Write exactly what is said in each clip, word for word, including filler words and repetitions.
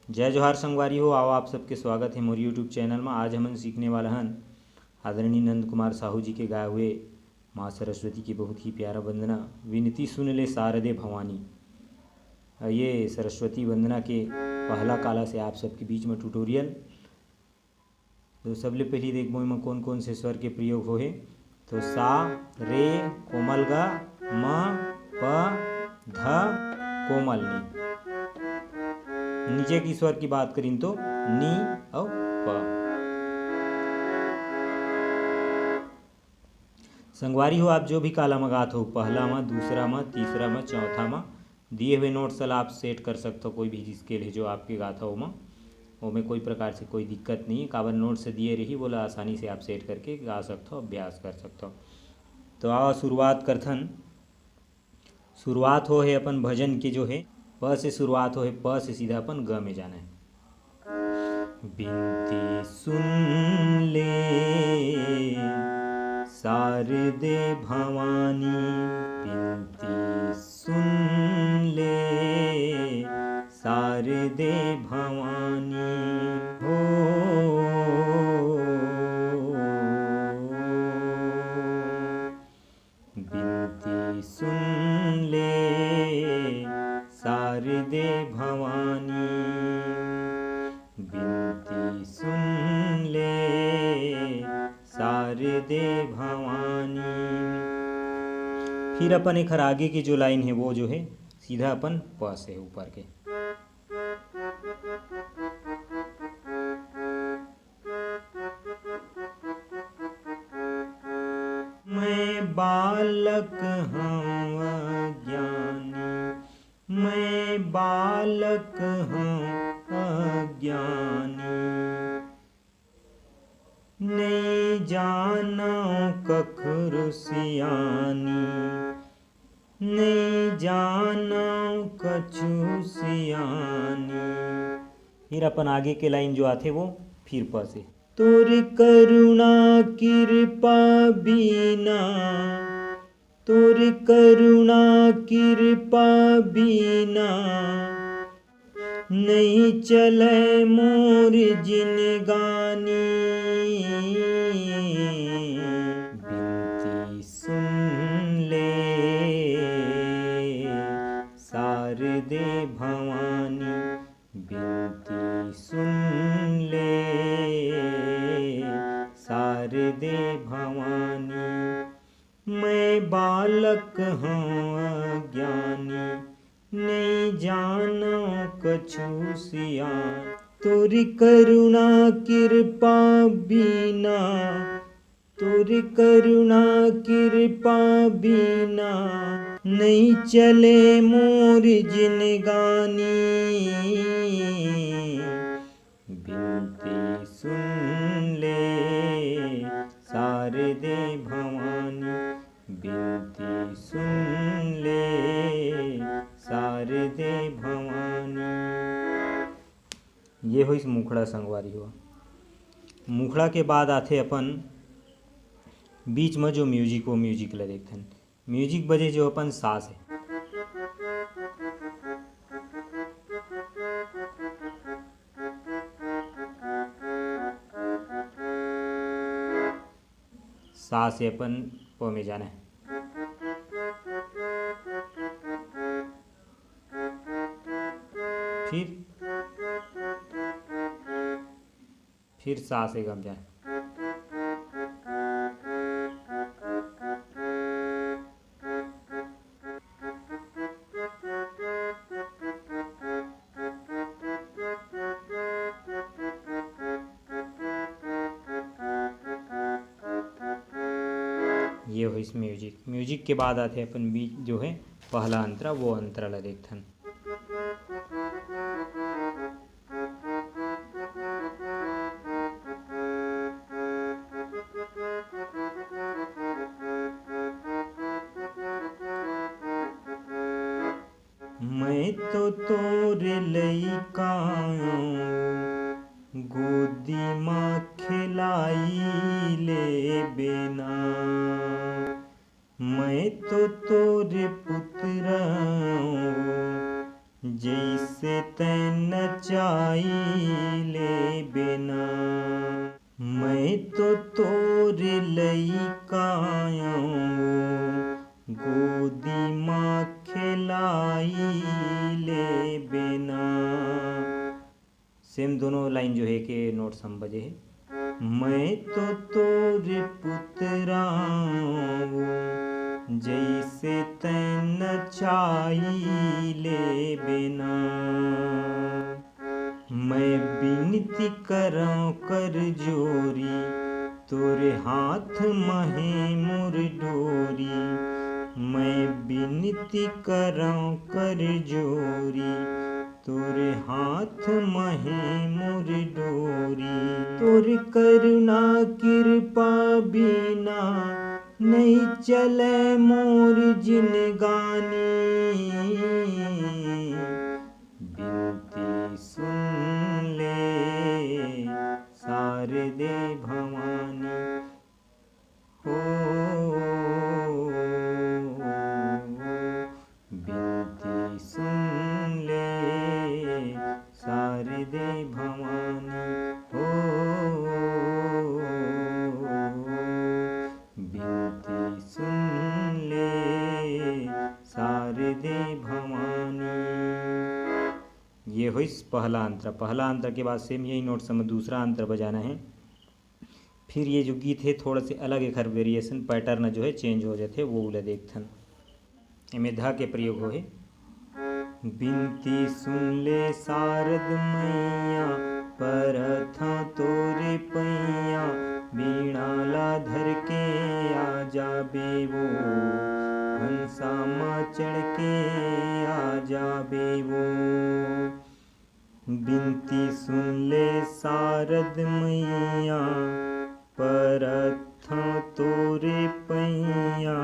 जय जोहार संगवारी हो, आओ आप सबके स्वागत हे मोर YouTube चैनल मा। आज हमन सीखने वाला हन आदरणीय नंद कुमार साहू जी के गाए हुए माँ सरस्वती के बहुत ही प्यारा वंदना, विनती सुन ले शारदे भवानी। अ, ये सरस्वती वंदना के पहला काला से आप सबके बीच में ट्यूटोरियल। तो सबले पहली देखबो एमा कौन कौन से स्वर के प्रयोग होहे। तो सा, रे, कोमल ग, म, प, ध, कोमल नी। नीचे की स्वर की बात करिन तो नी अउ प। संगवारी हो, आप जो भी काला म गात हो, पहला म, दूसरा म, तीसरा म, चौथा म, दिए हुए नोट्स ला आप सेट कर सकथो। कोई भी स्केल हे जो आपके गात हो ओमा, ओमे कोई प्रकार से कोई दिक्कत नहीं है। काबर नोट्स दिए रही, वोला आसानी से आप सेट करके गा सकथो, अभ्यास कर सकथो। तो आओ शुरुआत करथन। शुरुआत हो हे अपन भजन के जो हे प से शुरुआत हो हे, प से सीधा अपन ग में जाना है। बिनती सुन ले शारदे भवानी, बिनती सुन ले शारदे भवानी हो। बिनती सुन ले शारदे भवानी, बिनती सुन ले शारदे भवानी। फिर अपन एखर आगे के जो लाइन हे वो जो हे सीधा अपन प से ऊपर के। मैं बालक हँव अज्ञानी, मैं बालक हँव अज्ञानी, नइ जानँव कखरो सियानी, नइ जानँव कछु सियानी। फिर अपन आगे के लाइन जो आथे वो फिर प से। तोर करुणा कृपा बिना, तोर करुणा कृपा बिना, नइ चलय मोर जिनगानी। बिनती सुन ले शारदे भवानी, बिनती सुन ले शारदे भवानी। मैं बालक हँव अज्ञानी, नइ जानँव कछु सियान। तोर करुणा कृपा बिना, तोर करुणा कृपा बिना, नइ चले मोर जिनगानी। बिनती सुन ले शारदे भवानी, बिनती सुन ले शारदे भवानी। ये होइस मुखड़ा संगवारी हो। मुखड़ा के बाद आथे अपन बीच म जो म्यूजिक, वो म्यूजिक ल देखथन। म्यूजिक बजे जो अपन सा से। सा से अपन प में जाना है। फिर, फिर सा से ग में जाना है। ये होइस म्यूजिक। म्यूजिक के बाद आथे अपन बीच जो है पहला अंतरा, वो अंतरा ला देखथन। मैं तो तोर लइका आंव, गोदी म खेलाई लेबे ना। मैं तो तोर पुत्र आंव, जइसे तैं नचाई लेबे ना। मैं तो तोर लइका आंव, गोदी म खेलाई लेबे ना। सेम दोनों लाइन जो हे के नोट्स हम बजे हे। मैं तो तोर पुतरा आंव, जइसे तैं नचाई लेबे ना। मैं बिनती करंव कर जोरी, तोरे हाथ म हे मोर डोरी। मैं बिनती करंव कर जोरी, तोरे हाथ म हे मोर डोरी। तोर करुणा कृपा बिना नइ चले मोर जिनगानी। बिनती सुन ले शारदे भवानी। हो, बिनती सुन ले शारदे भवानी। हो, बिनती सुन ले शारदे भवानी। ये होइस पहला अंतरा। पहला अंतरा के बाद सेम यही नोट्स म दूसरा अंतरा बजाना हे। फिर ये जो गीत हे, थोड़ा से अलग एखर वेरिएशन, पैटर्न जो हे, चेंज हो जाथे, वो ला देखथन। एमे ध के प्रयोग होहे। बिनती सुन ले शारद मैया, परथंव तोरे पैया। बीणा ला धर के आ जाबे वो, हंसा म चढ़ के आ जाबे वो। बिनती सुन ले शारद मैया, परथंव तोरे पैया।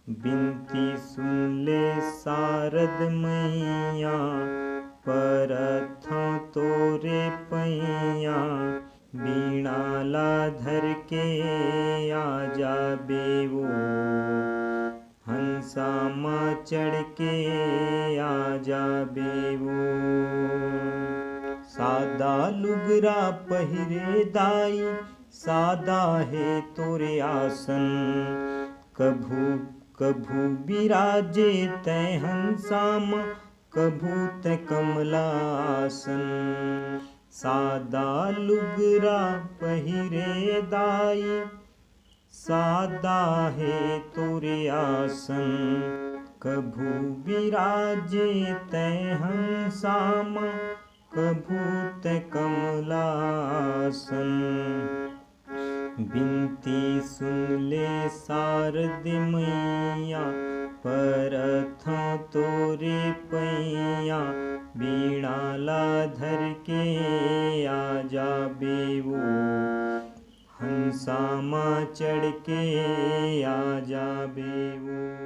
बिनती सुन ले शारद मैया, परथंव तोरे पैया। बीणा ला धर के आ जाबे वो, हंसा म चढ़ के आ जाबे वो। सादा लुगरा पहिरे दाई, सादा हे तोरे आसन। कभू कभू बिराजे तैं हंसा म, कभू तैं कमलासन। सादा लुगरा पहिरे दाई, सादा हे तोरे आसन। कभू बिराजे तैं हंसा म, कभू तैं कमलासन। बिनती सुन ले शारद मैया, परथंव तोरे पैया। बीणा ला धर के आ जाबे वो, हंसा म चढ़ के आ जाबे वो।